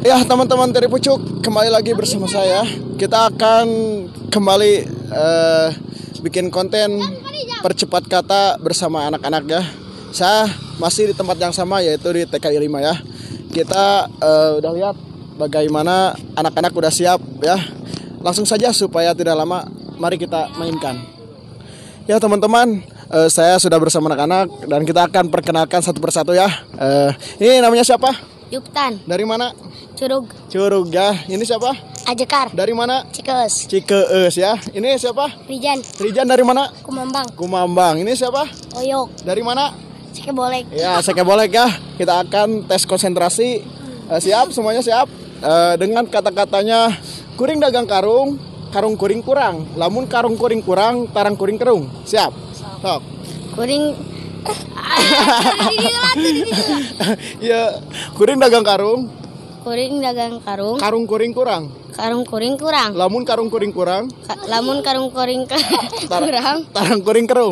Ya teman-teman dari Pucuk, kembali lagi bersama saya. Kita akan kembali bikin konten percepat kata bersama anak-anak ya. Saya masih di tempat yang sama, yaitu di TKI 5 ya. Kita udah lihat bagaimana anak-anak udah siap ya. Langsung saja supaya tidak lama, mari kita mainkan. Ya teman-teman, saya sudah bersama anak-anak dan kita akan perkenalkan satu persatu ya. Ini namanya siapa? Yuptan. Dari mana? Curug. Curug ya. Ini siapa? Ajekar. Dari mana? Cikeus. Cikeus ya. Ini siapa? Rijan. Rijan dari mana? Kumambang. Kumambang. Ini siapa? Oyok. Dari mana? Sekebolek. Ya, Sekebolek ya. Kita akan tes konsentrasi. Siap, semuanya siap. Dengan kata-katanya kuring dagang karung, karung kuring kurang. Lamun karung kuring kurang, tarang kuring kerung. Siap. Sok. Kuring. Ya, kuring dagang karung. Kuring dagang karung. Karung kuring kurang. Karung kuring kurang. Lamun karung kuring kurang. Lamun karung kuring kurang. Tarang kuring kerung.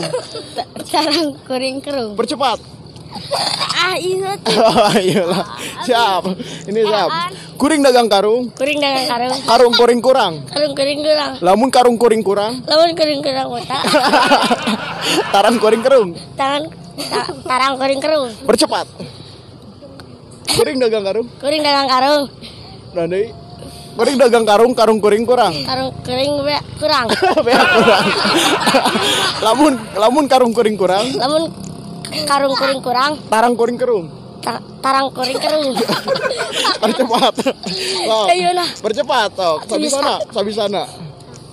Tarang kuring kerung. Percepat. Ah, iya. Iyalah. Siap. Ini siap. Kuring dagang karung. Kuring dagang karung. Karung kuring kurang. Karung kuring kurang. Lamun karung kuring kurang. Lamun kuring kurang botak. Tarang kuring kerung. Tarang kuring kerung. Percepat. Kuring dagang karung. Kuring dagang karung. Nanti. Kuring dagang karung, karung kuring kurang. Karung kuring kurang. Kurang. Lamun karung kuring kurang. Lamun karung kuring kurang. Tarang kuring kerung. Tarang kuring kerung. Percepat. Ayo lah. Percepat, tok. Sabi sana, sabi sana.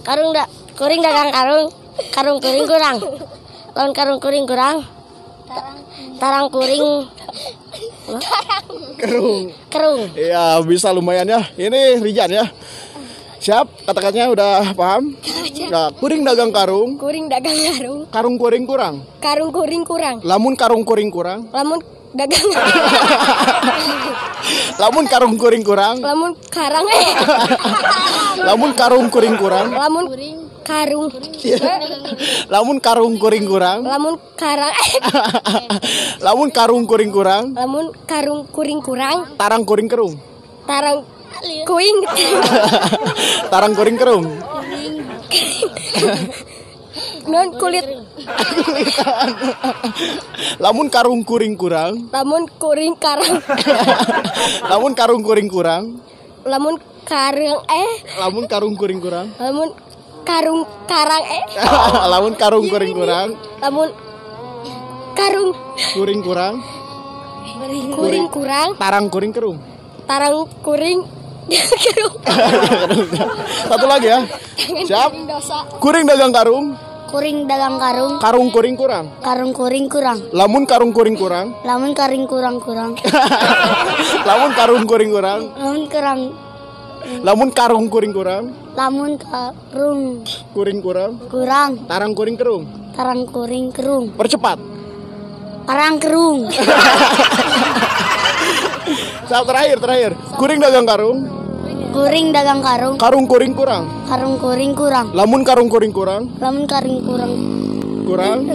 Karung kuring dagang karung, karung kuring kurang. Lamun karung kuring kurang. Tarang kuring kerung. Kerung. Iya, bisa lumayan ya. Ini Rijan ya. Siap, kata-katanya udah paham? Nah, kuring dagang karung. Kuring dagang karung. Karung kuring kurang. Karung kuring kurang. Lamun karung kuring kurang. Lamun dagang. Lamun karung kuring kurang. Lamun karang. Lamun karung kuring kurang. Lamun karung. Lamun karung kuring kurang. Lamun karang. Lamun karung kuring kurang. Lamun karung kuring kurang. Tarang kuring kerung. Tarang kuing. Tarang kuring kerung. Non kulit. Kulitan. Lamun karung kuring kurang. Lamun kuring karang. Lamun karung kuring kurang. Lamun karung Lamun karung kuring kurang. Lamun karung karang Lamun karung kuring kurang. Lamun karung kuring kurang. Kuring kurang. Tarang kuring kerung. Tarang kuring kerung. Satu lagi ya. Siap. Kuring dagang karung. Kuring dagang karung. Karung kuring kurang. Karung kuring kurang. Lamun karung kuring kurang. Lamun karung kurang kurang. Lamun karung kuring kurang. Lamun kurang. Lamun karung kuring kurang. Lamun karung kuring kurang. Kurang. Tarang kuring kerung. Tarang kuring kerung. Percepat. Tarang kerung. Saat terakhir. Kuring dagang karung. Kuring dagang karung. Karung kuring kurang. Karung kuring kurang. Lamun karung kuring kurang. Lamun karung kurang. Kurang.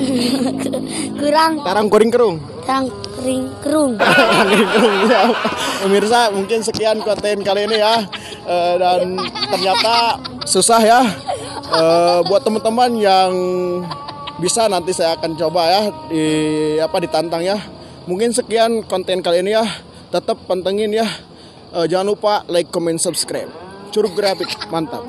Kurang. Tarang kuring kerung. Tarang kuring kerung. Tarang kuring kerung. Ya. Pemirsa, mungkin sekian konten kali ini ya. Dan ternyata susah ya. Buat teman-teman yang bisa nanti saya akan coba ya ditantang ya. Mungkin sekian konten kali ini ya. Tetap pantengin ya. Jangan lupa like, comment, subscribe. Curug Grafik, mantap.